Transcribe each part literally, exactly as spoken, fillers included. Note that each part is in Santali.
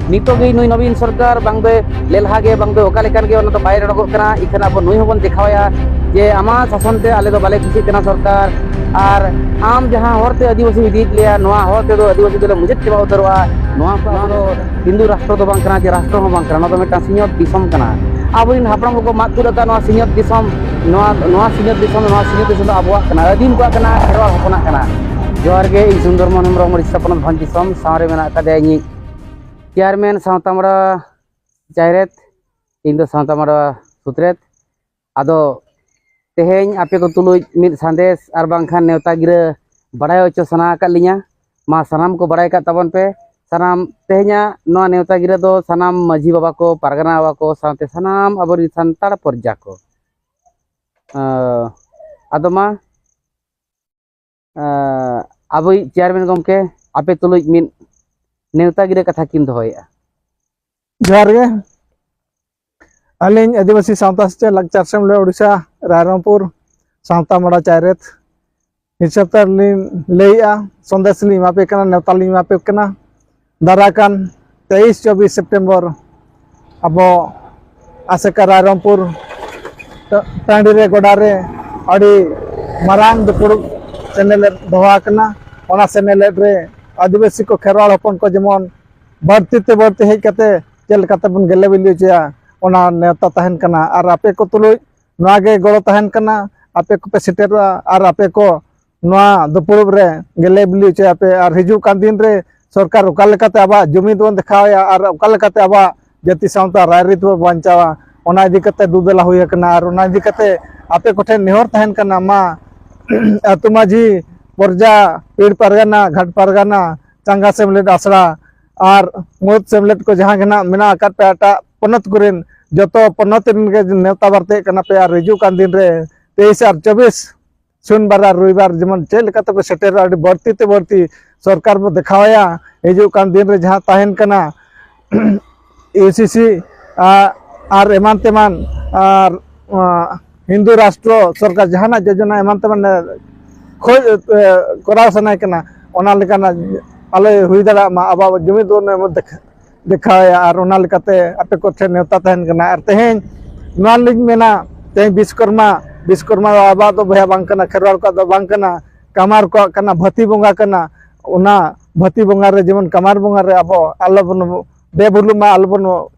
ᱱᱤᱛᱚᱜ ᱜᱮ ᱱᱩᱭ ᱱᱚᱵᱤᱱ ᱥᱚᱨᱠᱟᱨ ᱵᱟᱝ ᱫᱚ ᱞᱮᱞᱦᱟ ᱜᱮ ᱵᱟᱝ ᱫᱚ ᱚᱠᱟ ᱞᱮᱠᱟᱱ ᱜᱮ ᱚᱱᱟ ᱫᱚ ᱵᱟᱭ ᱨᱚᱲᱚᱜᱚᱜ ᱠᱟᱱᱟ᱾ ᱤᱠᱷᱟᱹᱱ ᱟᱵᱚ ᱱᱩᱭ ᱦᱚᱸᱵᱚᱱ ᱫᱮᱠᱷᱟᱣᱟᱭᱟ ᱡᱮ ᱟᱢᱟᱜ ᱥᱟᱥᱚᱱ ᱛᱮ ᱟᱞᱮ ᱫᱚ ᱵᱟᱞᱮ ᱠᱩᱥᱤᱜ ᱠᱟᱱᱟ ᱥᱚᱨᱠᱟᱨ, ᱟᱨ ᱟᱢ ᱡᱟᱦᱟᱸ ᱦᱚᱨ ᱛᱮ ᱟᱹᱫᱤᱵᱟᱹᱥᱤ ᱤᱫᱤᱭᱮᱫ ᱞᱮᱭᱟ, ᱱᱚᱣᱟ ᱦᱚᱨ ᱛᱮᱫᱚ ᱟᱹᱫᱤᱵᱟᱹᱥᱤ ᱫᱚᱞᱮ ᱢᱩᱪᱟᱹᱫ ᱪᱟᱵᱟ ᱩᱛᱟᱹᱨᱚᱜᱼᱟ᱾ ᱱᱚᱣᱟ ᱠᱚ ᱱᱚᱣᱟ ᱫᱚ ᱦᱤᱱᱫᱩ ᱨᱟᱥᱴᱨᱚ ᱫᱚ ᱵᱟᱝ ᱠᱟᱱᱟ, ᱡᱮ ᱨᱟᱥᱴᱨᱚ ᱦᱚᱸ ᱵᱟᱝ ᱠᱟᱱᱟ, ᱱᱚᱣᱟ ᱫᱚ ᱢᱤᱫᱴᱟᱝ ᱥᱤᱧᱚᱛ ᱫᱤᱥᱚᱢ ᱠᱟᱱᱟ᱾ ᱟᱵᱚᱨᱮᱱ ᱦᱟᱯᱲᱟᱢ ᱠᱚᱠᱚ ᱢᱟᱜ ᱛᱩᱫ ᱟᱠᱟᱫ ᱱᱚᱣᱟ ᱥᱤᱧᱚᱛ ᱫᱤᱥᱚᱢ, ᱱᱚᱣᱟ ᱱᱚᱣᱟ ᱥᱤᱧᱚᱛ ᱫᱤᱥᱚᱢ, ᱱᱚᱣᱟ ᱥᱤᱧᱚᱛ ᱫᱤᱥᱚᱢ ᱫᱚ ᱟᱵᱚᱣᱟᱜ ᱠᱟᱱᱟ, ᱟᱹᱫᱤᱢ ᱠᱚᱣᱟᱜ ᱠᱟᱱᱟ, ᱠᱷᱮᱨᱣᱟᱲ ᱦᱚᱯᱚᱱᱟᱜ ᱠᱟᱱᱟ᱾ ᱡᱚᱦᱟᱨ ᱜᱮ, ᱤᱧ ᱥᱩᱱᱫᱚᱨ ᱢᱳᱦᱚᱱ ᱦᱮᱢᱵᱨᱚᱢ, ᱩᱲᱤᱥᱥᱟ ᱯᱚᱱᱚᱛ ᱵᱷᱚᱸᱡᱽ ᱫᱤᱥᱚᱢ᱾ ᱥᱟᱶᱨᱮ ᱢᱮᱱᱟᱜ ᱟᱠᱟᱫᱮᱭᱟ ᱤᱧᱤᱡ ᱪᱮᱭᱟᱨᱢᱮᱱ ᱥᱟᱶᱛᱟ ᱢᱚᱲᱟ ᱪᱟᱭᱨᱮᱛ, ᱤᱧ ᱫᱚ ᱥᱟᱶᱛᱟ ᱢᱚᱲᱟ ᱥᱩᱛᱨᱮᱛ᱾ ᱟᱫᱚ ᱛᱮᱦᱮᱧ ᱟᱯᱮ ᱠᱚ ᱛᱩᱞᱩᱡ ᱢᱤᱫ ᱥᱟᱸᱫᱮᱥ ᱟᱨ ᱵᱟᱝᱠᱷᱟᱱ ᱱᱮᱣᱛᱟ ᱜᱤᱨᱟᱹ ᱵᱟᱲᱟᱭ ᱦᱚᱪᱚ ᱥᱟᱱᱟ ᱟᱠᱟᱫ ᱞᱤᱧᱟ᱾ ᱢᱟ ᱥᱟᱱᱟᱢ ᱠᱚ ᱵᱟᱲᱟᱭ ᱠᱟᱜ ᱛᱟᱵᱚᱱ ᱯᱮ᱾ ᱥᱟᱱᱟᱢ ᱛᱮᱦᱮᱧᱟᱜ ᱱᱚᱣᱟ ᱱᱮᱣᱛᱟ ᱜᱤᱨᱟᱹ ᱫᱚ ᱥᱟᱱᱟᱢ ᱢᱟᱹᱡᱷᱤ ᱵᱟᱵᱟ ᱠᱚ, ᱯᱟᱨᱜᱟᱱᱟ ᱵᱟᱵᱟ ᱠᱚ, ᱥᱟᱶᱛᱮ ᱥᱟᱱᱟᱢ ᱟᱵᱚᱨᱮᱱ ᱥᱟᱱᱛᱟᱲ ᱯᱨᱚᱡᱟ ᱠᱚ᱾ ᱟᱸ, ᱟᱫᱚ ᱢᱟ, ᱟᱸ, ᱟᱵᱚᱭᱤᱡ ᱪᱮᱭᱟᱨᱢᱮᱱ ᱜᱚᱢᱠᱮ ᱟᱯᱮ ᱛᱩᱞᱩᱡ ᱢᱤᱫ ᱱᱮᱣᱛᱟ ᱜᱤᱨᱟᱹ ᱠᱟᱛᱷᱟ ᱠᱤᱱ ᱫᱚᱦᱚᱭᱮᱫᱼᱟ᱾ ᱡᱚᱦᱟᱨ ᱜᱮ᱾ ᱟᱹᱞᱤᱧ ᱟᱹᱫᱤᱵᱟᱹᱥᱤ ᱥᱟᱶᱛᱟ ᱥᱮᱪᱮᱫ ᱞᱟᱠᱪᱟᱨ ᱥᱮᱢᱞᱮᱫ ᱳᱰᱤᱥᱟ ᱨᱟᱭᱨᱚᱝᱯᱩᱨ ᱥᱟᱶᱛᱟ ᱢᱚᱲᱟ ᱪᱟᱭᱨᱮᱛ ᱦᱤᱥᱟᱹᱵ ᱛᱮ ᱞᱤᱧ ᱞᱟᱹᱭᱮᱜᱼᱟ, ᱥᱚᱱᱫᱮᱥ ᱞᱤᱧ ᱮᱢᱟ ᱯᱮ ᱠᱟᱱᱟ, ᱱᱮᱣᱛᱟ ᱞᱤᱧ ᱮᱢᱟ ᱯᱮ ᱠᱟᱱᱟ᱾ ᱫᱟᱨᱟᱭ ᱠᱟᱱ ᱛᱮᱭᱤᱥ ᱪᱚᱵᱵᱤᱥ ᱥᱮᱯᱴᱮᱢᱵᱚᱨ ᱟᱵᱚ ᱟᱥᱮᱠᱟ ᱨᱟᱭᱨᱚᱝᱯᱩᱨ ᱴᱟ-, ᱴᱟᱺᱰᱤ ᱨᱮ, ᱜᱚᱰᱟ ᱨᱮ ᱟᱹᱰᱤ ᱢᱟᱨᱟᱝ ᱫᱩᱯᱲᱩᱵ ᱥᱮᱱᱮᱞᱮᱫ ᱫᱚᱦᱚ ᱟᱠᱟᱱᱟ᱾ ᱚᱱᱟ ᱥᱮᱱᱮᱞᱮᱫ ᱨᱮ ᱟᱹᱫᱤᱵᱟᱹᱥᱤ ᱠᱚ, ᱠᱷᱮᱨᱣᱟᱲ ᱦᱚᱯᱚᱱ ᱠᱚ ᱡᱮᱢᱚᱱ ᱵᱟᱹᱲᱛᱤ ᱛᱮ ᱵᱟᱹᱲᱛᱤ ᱦᱮᱡ ᱠᱟᱛᱮ ᱪᱮᱫ ᱞᱮᱠᱟᱛᱮ ᱵᱚᱱ ᱜᱮᱞᱮ ᱵᱤᱞᱤ ᱦᱚᱪᱚᱭᱟ, ᱚᱱᱟ ᱱᱮᱣᱛᱟ ᱛᱟᱦᱮᱱ ᱠᱟᱱᱟ᱾ ᱟᱨ ᱟᱯᱮ ᱠᱚ ᱛᱩᱞᱩᱡ ᱱᱚᱣᱟ ᱜᱮ ᱜᱚᱲᱚ ᱛᱟᱦᱮᱱ ᱠᱟᱱᱟ, ᱟᱯᱮ ᱠᱚᱯᱮ ᱥᱮᱴᱮᱨᱚᱜᱼᱟ ᱟᱨ ᱟᱯᱮ ᱠᱚ ᱱᱚᱣᱟ ᱫᱩᱯᱲᱩᱵ ᱨᱮ ᱜᱮᱞᱮ ᱵᱤᱞᱤ ᱦᱚᱪᱚᱭᱟᱯᱮ᱾ ᱟᱨ ᱦᱤᱡᱩᱜ ᱠᱟᱱ ᱫᱤᱱ ᱨᱮ ᱥᱚᱨᱠᱟᱨ ᱚᱠᱟ ᱞᱮᱠᱟᱛᱮ ᱟᱵᱚᱣᱟᱜ ᱡᱩᱢᱤᱫ ᱵᱚᱱ ᱫᱮᱠᱷᱟᱣᱮᱭᱟ ᱟᱨ ᱚᱠᱟ ᱞᱮᱠᱟᱛᱮ ᱟᱵᱚᱣᱟᱜ ᱡᱟᱹᱛᱤ ᱥᱟᱶᱛᱟ ᱨᱟᱭᱨᱤᱛ ᱵᱚᱱ ᱵᱟᱧᱪᱟᱣᱟ, ᱚᱱᱟ ᱤᱫᱤ ᱠᱟᱛᱮ ᱫᱩ ᱫᱮᱞᱟ ᱦᱩᱭ ᱟᱠᱟᱱᱟ᱾ ᱟᱨ ᱚᱱᱟ ᱤᱫᱤ ᱠᱟᱛᱮ ᱟᱯᱮ ᱠᱚᱴᱷᱮᱱ ᱱᱮᱦᱚᱨ ᱛᱟᱦᱮᱱ ᱠᱟᱱᱟ, ᱢᱟ ᱟᱹᱛᱩ ᱢᱟᱹᱡᱷᱤ, ᱯᱚᱨᱡᱟ, ᱯᱤᱲ ᱯᱟᱨᱜᱟᱱᱟ, ᱜᱷᱟᱴ ᱯᱟᱨᱜᱟᱱᱟ, ᱪᱟᱸᱜᱟ ᱥᱮᱢᱞᱮᱫ ᱟᱥᱲᱟ ᱟᱨ ᱢᱩᱬᱩᱫ ᱥᱮᱢᱞᱮᱫ ᱠᱚ ᱡᱟᱦᱟᱸ ᱜᱮ ᱱᱟᱜ ᱢᱮᱱᱟᱜ ᱟᱠᱟᱫ ᱯᱮ ᱮᱴᱟᱜ ᱯᱚᱱᱚᱛ ᱠᱚᱨᱮᱱ, ᱡᱚᱛᱚ ᱯᱚᱱᱚᱛ ᱨᱮᱱ ᱜᱮ ᱱᱮᱣᱛᱟ ᱵᱟᱨᱛᱮᱜ ᱠᱟᱱᱟ ᱯᱮ᱾ ᱟᱨ ᱦᱤᱡᱩᱜ ᱠᱟᱱ ᱫᱤᱱ ᱨᱮ ᱛᱮᱭᱤᱥ ᱟᱨ ᱪᱚᱵᱵᱤᱥ ᱥᱩᱱᱵᱟᱨ ᱟᱨ ᱨᱚᱵᱤᱵᱟᱨ ᱡᱮᱢᱚᱱ ᱪᱮᱫ ᱞᱮᱠᱟ ᱛᱮᱯᱮ ᱥᱮᱴᱮᱨᱚᱜᱼᱟ, ᱟᱹᱰᱤ ᱵᱟᱹᱲᱛᱤ ᱛᱮ ᱵᱟᱹᱲᱛᱤ ᱥᱚᱨᱠᱟᱨ ᱵᱚ ᱫᱮᱠᱷᱟᱣᱟᱭᱟ᱾ ᱦᱤᱡᱩᱜ ᱠᱟᱱ ᱫᱤᱱ ᱨᱮ ᱡᱟᱦᱟᱸ ᱛᱟᱦᱮᱱ ᱠᱟᱱᱟ ᱤᱭᱩ ᱥᱤ ᱥᱤ, ᱟ-, ᱟᱨ ᱮᱢᱟᱱ ᱛᱮᱢᱟᱱ, ᱟᱨ, ᱟ, ᱦᱤᱱᱫᱩ ᱨᱟᱥᱴᱨᱚ ᱥᱚᱨᱠᱟᱨ ᱡᱟᱦᱟᱱᱟᱜ ᱡᱳᱡᱚᱱᱟ ᱮᱢᱟᱱ ᱛᱮᱢᱟᱱ ᱠᱷᱚᱡ, ᱮ, ᱠᱚᱨᱟᱣ ᱥᱟᱱᱟᱭ ᱠᱟᱱᱟ, ᱚᱱᱟ ᱞᱮᱠᱟᱱᱟᱜ ᱟᱞᱚ ᱦᱩᱭ ᱫᱟᱲᱮᱭᱟᱜ ᱢᱟ᱾ ᱟᱵᱚᱣᱟᱜ ᱡᱩᱢᱤᱫ ᱵᱚᱱ ᱫᱮᱠᱷ-, ᱫᱮᱠᱷᱟᱣᱮᱫᱼᱟ᱾ ᱟᱨ ᱚᱱᱟ ᱞᱮᱠᱟᱛᱮ ᱟᱯᱮ ᱠᱚᱴᱷᱮᱱ ᱱᱮᱣᱛᱟ ᱛᱟᱦᱮᱱ ᱠᱟᱱᱟ᱾ ᱟᱨ ᱛᱮᱦᱮᱧ ᱱᱚᱣᱟ ᱞᱤᱧ ᱢᱮᱱᱟ, ᱛᱮᱦᱮᱧ ᱵᱤᱥᱠᱚᱨᱢᱟ, ᱵᱤᱥᱠᱚᱨᱢᱟ ᱫᱚ ᱟᱵᱚᱣᱟᱜ ᱫᱚ ᱵᱚᱭᱦᱟ ᱵᱟᱝ ᱠᱟᱱᱟ, ᱠᱷᱮᱨᱣᱟᱲ ᱠᱚᱣᱟᱜ ᱫᱚ ᱵᱟᱝ ᱠᱟᱱᱟ, ᱠᱟᱢᱟᱨ ᱠᱚᱣᱟᱜ ᱠᱟᱱᱟ, ᱵᱷᱟᱹᱛᱤ ᱵᱚᱸᱜᱟ ᱠᱟᱱᱟ᱾ ᱚᱱᱟ ᱵᱷᱟᱹᱛᱤ ᱵᱚᱸᱜᱟ ᱨᱮ ᱡᱮᱢᱚᱱ ᱠᱟᱢᱟᱨ ᱵᱚᱸᱜᱟ ᱨᱮ ᱟᱵᱚ ᱟᱞᱚᱵᱚᱱ ᱵᱮᱵᱷᱩᱞᱩᱜ ᱢᱟ, ᱟᱞᱚᱵᱚᱱ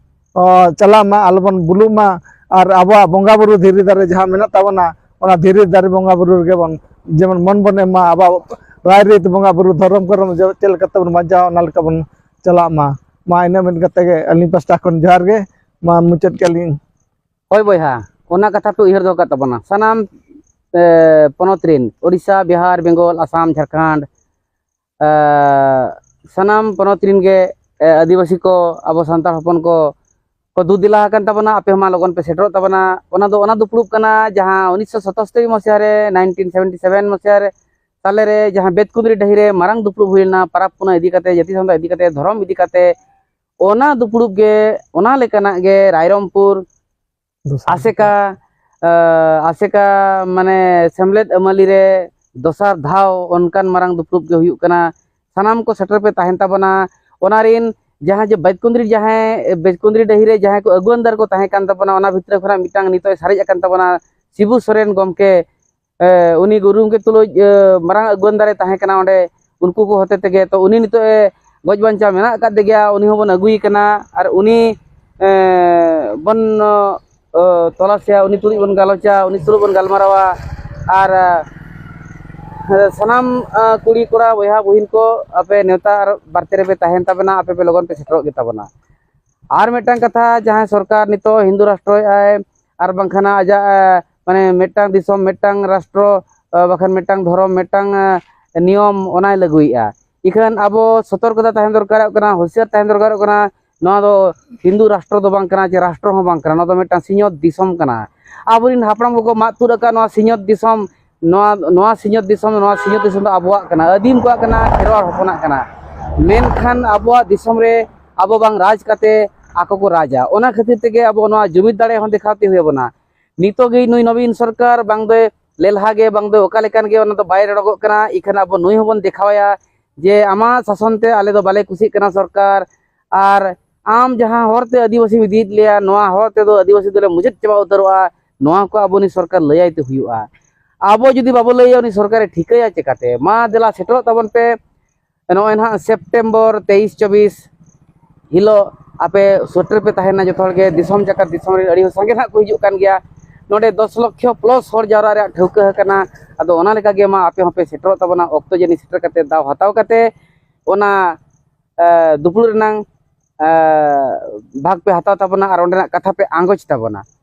ᱚ, ᱪᱟᱞᱟᱜ ᱢᱟ, ᱟᱞᱚᱵᱚᱱ ᱵᱩᱞᱩᱜ ᱢᱟ᱾ ᱟᱨ ᱟᱵᱚᱣᱟᱜ ᱵᱚᱸᱜᱟ ᱵᱩᱨᱩ ᱫᱷᱤᱨᱤ ᱫᱟᱨᱮ ᱡᱟᱦᱟᱸ ᱢᱮᱱᱟᱜ ᱛᱟᱵᱚᱱᱟ, ᱚᱱᱟ ᱫᱷᱤᱨᱤ ᱫᱟᱨᱮ ᱵᱚᱸᱜᱟ ᱵᱩᱨᱩ ᱨᱮᱜᱮ ᱵᱚᱱ ᱡᱮᱢᱚᱱ ᱢᱚᱱ ᱵᱚᱱ ᱮᱢ ᱢᱟ, ᱟᱵᱚᱣᱟᱜ ᱨᱟᱭᱨᱤᱛ ᱵᱚᱸᱜᱟ ᱵᱩᱨᱩ ᱫᱷᱚᱨᱚᱢ ᱠᱚᱨᱚᱢ ᱡᱮ ᱪᱮᱫ ᱞᱮᱠᱟᱛᱮ ᱵᱚᱱ ᱵᱟᱧᱪᱟᱣᱟ, ᱚᱱᱟ ᱞᱮᱠᱟ ᱵᱚᱱ ᱪᱟᱞᱟᱜ ᱢᱟ᱾ ᱢᱟ ᱤᱱᱟᱹ ᱢᱮᱱ ᱠᱟᱛᱮ ᱜᱮ ᱟᱹᱞᱤᱧ ᱯᱟᱥᱴᱟ ᱠᱷᱚᱱ ᱡᱚᱦᱟᱨ ᱜᱮ, ᱢᱟ ᱢᱩᱪᱟᱹᱫ ᱠᱮᱫ ᱞᱤᱧ᱾ ᱦᱳᱭ ᱵᱚᱭᱦᱟ, ᱚᱱᱟ ᱠᱟᱛᱷᱟ ᱯᱮ ᱩᱭᱦᱟᱹᱨ ᱫᱚᱦᱚ ᱠᱟᱜ ᱛᱟᱵᱚᱱᱟ᱾ ᱥᱟᱱᱟᱢ ᱮ, ᱯᱚᱱᱚᱛ ᱨᱤᱱ, ᱳᱰᱤᱥᱟ, ᱵᱤᱦᱟᱨ, ᱵᱮᱝᱜᱚᱞ, ᱟᱥᱟᱢ, ᱡᱷᱟᱲᱠᱷᱚᱸᱰ, ᱮ, ᱥᱟᱱᱟᱢ ᱯᱚᱱᱚᱛ ᱨᱤᱱ ᱜᱮ ᱮ, ᱟᱹᱫᱤᱵᱟᱹᱥᱤ ᱠᱚ, ᱟᱵᱚ ᱥᱟᱱᱛᱟᱲ ᱦᱚᱯᱚᱱ ᱠᱚ ᱠᱚ ᱫᱩ ᱫᱮᱞᱟ ᱟᱠᱟᱱ ᱛᱟᱵᱚᱱᱟ᱾ ᱟᱯᱮ ᱦᱚᱸ ᱢᱟ ᱞᱚᱜᱚᱱ ᱯᱮ ᱥᱮᱴᱮᱨᱚᱜ ᱛᱟᱵᱚᱱᱟ᱾ ᱚᱱᱟ ᱫᱚ ᱚᱱᱟ ᱫᱩᱯᱲᱩᱵ ᱠᱟᱱᱟ ᱡᱟᱦᱟᱸ ᱩᱱᱤᱥᱥᱚ ᱥᱟᱛᱟᱥᱛᱳᱨᱤ ᱢᱟᱥᱤᱦᱟ ᱨᱮ, ᱱᱟᱭᱤᱱᱴᱤᱱ ᱥᱮᱵᱷᱮᱱᱴᱤ ᱥᱮᱵᱷᱮᱱ ᱢᱟᱥᱤᱦᱟ ᱨᱮ, ᱥᱟᱞᱮ ᱨᱮ ᱡᱟᱦᱟᱸ ᱵᱮᱛᱠᱩᱸᱫᱽᱨᱤ ᱰᱟᱹᱦᱤ ᱨᱮ ᱢᱟᱨᱟᱝ ᱫᱩᱯᱲᱩᱵ ᱦᱩᱭ ᱞᱮᱱᱟ, ᱯᱟᱨᱟᱵᱽ ᱯᱩᱱᱟᱹᱭ ᱤᱫᱤ ᱠᱟᱛᱮ, ᱡᱟᱹᱛᱤ ᱥᱟᱶᱛᱟ ᱤᱫᱤ ᱠᱟᱛᱮ, ᱫᱷᱚᱨᱚᱢ ᱤᱫᱤ ᱠᱟᱛᱮ᱾ ᱚᱱᱟ ᱫᱩᱯᱲᱩᱵ ᱜᱮ, ᱚᱱᱟ ᱞᱮᱠᱟᱱᱟᱜ ᱜᱮ ᱨᱟᱭᱨᱚᱝᱯᱩᱨ ᱟᱥᱮᱠᱟ, ᱮ, ᱟᱥᱮᱠᱟ ᱢᱟᱱᱮ ᱥᱮᱢᱞᱮᱫ ᱟᱹᱢᱟᱹᱞᱤ ᱨᱮ ᱫᱚᱥᱟᱨ ᱫᱷᱟᱣ ᱚᱱᱠᱟᱱ ᱢᱟᱨᱟᱝ ᱫᱩᱯᱲᱩᱵ ᱜᱮ ᱦᱩᱭᱩᱜ ᱠᱟᱱᱟ᱾ ᱥᱟᱱᱟᱢ ᱠᱚ ᱥᱮᱴᱮᱨ ᱯᱮ ᱛᱟᱦᱮᱱ ᱛᱟᱵᱚᱱᱟ᱾ ᱚᱱᱟ ᱨᱤᱱ ᱡᱟᱦᱟᱸ ᱡᱮ ᱵᱮᱛᱠᱩᱸᱫᱽᱨᱤ, ᱡᱟᱦᱟᱸᱭ ᱵᱮᱛᱠᱩᱸᱫᱽᱨᱤ ᱰᱟᱹᱦᱤ ᱨᱮ ᱡᱟᱦᱟᱸᱭ ᱠᱚ ᱟᱹᱜᱩᱣᱟᱹᱱ ᱫᱟᱨ ᱠᱚ ᱛᱟᱦᱮᱸ ᱠᱟᱱ ᱛᱟᱵᱚᱱᱟ, ᱚᱱᱟ ᱵᱷᱤᱛᱨᱤ ᱠᱷᱚᱱᱟᱜ ᱢᱤᱫᱴᱟᱝ ᱱᱤᱛᱚᱜ ᱮ ᱥᱟᱨᱮᱡ ᱟᱠᱟᱱ ᱛᱟᱵᱚᱱᱟ, ᱥᱤᱵᱩ ᱥᱚᱨᱮᱱ ᱜᱚᱢᱠᱮ᱾ ᱮ, ᱩᱱᱤ ᱜᱩᱨᱩ ᱜᱚᱢᱠᱮ ᱛᱩᱞᱩᱡ, ᱮ, ᱢᱟᱨᱟᱝ ᱟᱹᱜᱩᱣᱟᱹᱱ ᱫᱟᱨᱮ ᱛᱟᱦᱮᱸ ᱠᱟᱱᱟ ᱚᱸᱰᱮ, ᱩᱱᱠᱩ ᱠᱚ ᱦᱚᱛᱮ ᱛᱮᱜᱮ᱾ ᱛᱚ ᱩᱱᱤ ᱱᱤᱛᱚᱜ ᱮ ᱜᱚᱡ ᱵᱟᱧᱪᱟᱣ ᱢᱮᱱᱟᱜ ᱟᱠᱟᱫ ᱜᱮᱭᱟ, ᱩᱱᱤ ᱦᱚᱸᱵᱚᱱ ᱟᱹᱜᱩᱭᱮ ᱠᱟᱱᱟ᱾ ᱟᱨ ᱩᱱᱤ ᱮ, ᱵᱚᱱ ᱚ, ᱛᱚᱞᱟᱥᱮᱭᱟ, ᱩᱱᱤ ᱛᱩᱞᱩᱡ ᱵᱚᱱ ᱜᱟᱞᱚᱪᱟ, ᱩᱱᱤ ᱛᱩᱞᱩᱡ ᱵᱚᱱ ᱜᱟᱞᱢᱟᱨᱟᱣᱟ᱾ ᱟᱨ ᱮ, ᱥᱟᱱᱟᱢ ᱮ, ᱠᱩᱲᱤ ᱠᱚᱲᱟ, ᱵᱚᱭᱦᱟ ᱵᱩᱦᱤᱱ ᱠᱚ, ᱟᱯᱮ ᱱᱮᱣᱛᱟ ᱟᱨ ᱵᱟᱨᱛᱮ ᱨᱮᱯᱮ ᱛᱟᱦᱮᱱ ᱛᱟᱵᱚᱱᱟ, ᱟᱯᱮ ᱯᱮ ᱞᱚᱜᱚᱱ ᱯᱮ ᱥᱮᱴᱮᱨᱚᱜ ᱜᱮ ᱛᱟᱵᱚᱱᱟ᱾ ᱟᱨ ᱢᱤᱫᱴᱟᱝ ᱠᱟᱛᱷᱟ, ᱡᱟᱦᱟᱸᱭ ᱥᱚᱨᱠᱟᱨ ᱱᱤᱛᱚᱜ ᱦᱤᱱᱫᱩ ᱨᱟᱥᱴᱨᱚᱭᱮᱫ ᱟᱭ, ᱟᱨ ᱵᱟᱝᱠᱷᱟᱱ ᱟᱡᱟᱜ ᱮ, ᱢᱟᱱᱮ ᱢᱤᱫᱴᱟᱝ ᱫᱤᱥᱚᱢ, ᱢᱤᱫᱴᱟᱝ ᱨᱟᱥᱴᱨᱚ, ᱮ, ᱵᱟᱠᱷᱟᱱ ᱢᱤᱫᱴᱟᱝ ᱫᱷᱚᱨᱚᱢ, ᱢᱤᱫᱴᱟᱝ ᱮ, ᱱᱤᱭᱚᱢ, ᱚᱱᱟᱭ ᱞᱟᱹᱜᱩᱭᱮᱫᱼᱟ᱾ ᱤᱠᱷᱟᱹᱱ ᱟᱵᱚ ᱥᱚᱛᱚᱨᱠᱚᱛᱟ ᱛᱟᱦᱮᱸ ᱫᱚᱨᱠᱟᱨᱚᱜ ᱠᱟᱱᱟ, ᱦᱩᱸᱥᱤᱭᱟᱨ ᱛᱟᱦᱮᱸ ᱫᱚᱨᱠᱟᱨᱚᱜ ᱠᱟᱱᱟ᱾ ᱱᱚᱣᱟ ᱫᱚ ᱦᱤᱱᱫᱩ ᱨᱟᱥᱴᱨᱚ ᱫᱚ ᱵᱟᱝ ᱠᱟᱱᱟ, ᱪᱮ ᱨᱟᱥᱴᱨᱚ ᱦᱚᱸ ᱵᱟᱝ ᱠᱟᱱᱟ, ᱱᱚᱣᱟ ᱫᱚ ᱢᱤᱫᱴᱟᱝ ᱥᱤᱧᱚᱛ ᱫᱤᱥᱚᱢ ᱠᱟᱱᱟ᱾ ᱟᱵᱚᱨᱮᱱ ᱦᱟᱯᱲᱟᱢ ᱠᱚᱠᱚ ᱢᱟᱜ ᱛᱩᱫ ᱟᱠᱟᱫ ᱱᱚᱣᱟ ᱥᱤᱧᱚᱛ ᱫᱤᱥᱚᱢ, ᱱᱚᱣᱟ, ᱱᱚᱣᱟ ᱥᱤᱧᱚᱛ ᱫᱤᱥᱚᱢ, ᱱᱚᱣᱟ ᱥᱤᱧᱚᱛ ᱫᱤᱥᱚᱢ ᱫᱚ ᱟᱵᱚᱣᱟᱜ ᱠᱟᱱᱟ, ᱟᱹᱫᱤᱢ ᱠᱚᱣᱟᱜ ᱠᱟᱱᱟ, ᱠᱷᱮᱨᱣᱟᱲ ᱦᱚᱯᱚᱱᱟᱜ ᱠᱟᱱᱟ᱾ ᱢᱮᱱᱠᱷᱟᱱ ᱟᱵᱚᱣᱟᱜ ᱫᱤᱥᱚᱢ ᱨᱮ ᱟᱵᱚ ᱵᱟᱝ ᱨᱟᱡᱽ ᱠᱟᱛᱮ ᱟᱠᱚ ᱠᱚ ᱨᱟᱡᱟ᱾ ᱚᱱᱟ ᱠᱷᱟᱹᱛᱤᱨ ᱛᱮᱜᱮ ᱟᱵᱚ ᱱᱚᱣᱟ ᱡᱩᱢᱤᱫ ᱫᱟᱲᱮ ᱦᱚᱸ ᱫᱮᱠᱷᱟᱣ ᱛᱮ ᱦᱩᱭ ᱟᱵᱚᱱᱟ᱾ ᱱᱤᱛᱚᱜ ᱜᱮ ᱱᱩᱭ ᱱᱚᱵᱤᱱ ᱥᱚᱨᱠᱟᱨ ᱵᱟᱝ ᱫᱚᱭ ᱞᱮᱞᱦᱟ ᱜᱮ, ᱵᱟᱝ ᱫᱚ ᱚᱠᱟ ᱞᱮᱠᱟᱱ ᱜᱮ, ᱚᱱᱟ ᱫᱚ ᱵᱟᱭ ᱨᱚᱲᱚᱜᱚᱜ ᱠᱟᱱᱟ᱾ ᱤᱠᱷᱟᱹᱱ ᱟᱵᱚ ᱱᱩᱭ ᱦᱚᱸᱵᱚᱱ ᱫᱮᱠᱷᱟᱣᱟᱭᱟ ᱡᱮ ᱟᱢᱟᱜ ᱥᱟᱥᱚᱱ ᱛᱮ ᱟᱞᱮ ᱫᱚ ᱵᱟᱞᱮ ᱠᱩᱥᱤᱜ ᱠᱟᱱᱟ ᱥᱚᱨᱠᱟᱨ, ᱟᱨ ᱟᱢ ᱡᱟᱦᱟᱸ ᱦᱚᱨ ᱛᱮ ᱟᱹᱫᱤᱵᱟᱹᱥᱤᱢ ᱤᱫᱤᱭᱮᱫ ᱞᱮᱭᱟ, ᱱᱚᱣᱟ ᱦᱚᱨ ᱛᱮᱫᱚ ᱟᱹᱫᱤᱵᱟᱹᱥᱤ ᱫᱚᱞᱮ ᱢᱩᱪᱟᱹᱫ ᱪᱟᱵᱟ ᱩᱛᱟᱹᱨᱚᱜᱼᱟ, ᱱᱚᱣᱟ ᱠᱚ ᱟᱵᱚ ᱩᱱᱤ ᱥᱚᱨᱠᱟᱨ ᱞᱟᱹᱭᱟᱭ ᱛᱮ ᱦᱩᱭᱩᱜᱼᱟ᱾ ᱟᱵᱚ ᱡᱩᱫᱤ ᱵᱟᱵᱚ ᱞᱟᱹᱭᱟ, ᱩᱱᱤ ᱥᱚᱨᱠᱟᱨᱮ ᱴᱷᱤᱠᱟᱹᱭᱟ ᱪᱮᱠᱟᱛᱮ? ᱢᱟ ᱫᱮᱞᱟ ᱥᱮᱴᱮᱨᱚᱜ ᱛᱟᱵᱚᱱ ᱯᱮ, ᱱᱚᱜᱼᱚᱭ ᱱᱟᱦᱟᱜ ᱥᱮᱯᱴᱮᱢᱵᱚᱨ ᱛᱮᱭᱤᱥ ᱪᱚᱵᱵᱤᱥ ᱦᱤᱞᱳᱜ ᱟᱯᱮ ᱥᱮᱴᱮᱨ ᱯᱮ ᱛᱟᱦᱮᱱᱟ ᱡᱚᱛᱚ ᱦᱚᱲ ᱜᱮ᱾ ᱫᱤᱥᱚᱢ ᱡᱟᱠᱟᱛ ᱫᱤᱥᱚᱢ ᱨᱮᱱ ᱟᱹᱰᱤ ᱥᱟᱸᱜᱮ ᱱᱟᱦᱟᱜ ᱠᱚ ᱦᱤᱡᱩᱜ ᱠᱟᱱ ᱜᱮᱭᱟ᱾ ᱱᱚᱰᱮ ᱫᱚᱥ ᱞᱚᱠᱠᱷᱚ ᱯᱞᱟᱥ ᱦᱚᱲ ᱡᱟᱣᱨᱟ ᱨᱮᱭᱟᱜ ᱴᱷᱟᱹᱣᱠᱟᱹ ᱟᱠᱟᱱᱟ᱾ ᱟᱫᱚ ᱚᱱᱟ ᱞᱮᱠᱟ ᱜᱮ ᱢᱟ ᱟᱯᱮ ᱦᱚᱸᱯᱮ ᱥᱮᱴᱮᱨᱚᱜ ᱛᱟᱵᱚᱱᱟ, ᱚᱠᱛᱚ ᱡᱟᱹᱱᱤᱡ ᱥᱮᱴᱮᱨ ᱠᱟᱛᱮ, ᱫᱟᱣ ᱦᱟᱛᱟᱣ ᱠᱟᱛᱮ ᱚᱱᱟ ᱮ, ᱫᱩᱯᱲᱩᱵ ᱨᱮᱱᱟᱝ, ᱮ, ᱵᱷᱟᱜᱽ ᱯᱮ ᱦᱟᱛᱟᱣ ᱛᱟᱵᱚᱱᱟ ᱟᱨ ᱚᱸᱰᱮᱱᱟᱜ ᱠᱟᱛᱷᱟ ᱯᱮ ᱟᱸᱜᱚᱪ ᱛᱟᱵᱚᱱᱟ᱾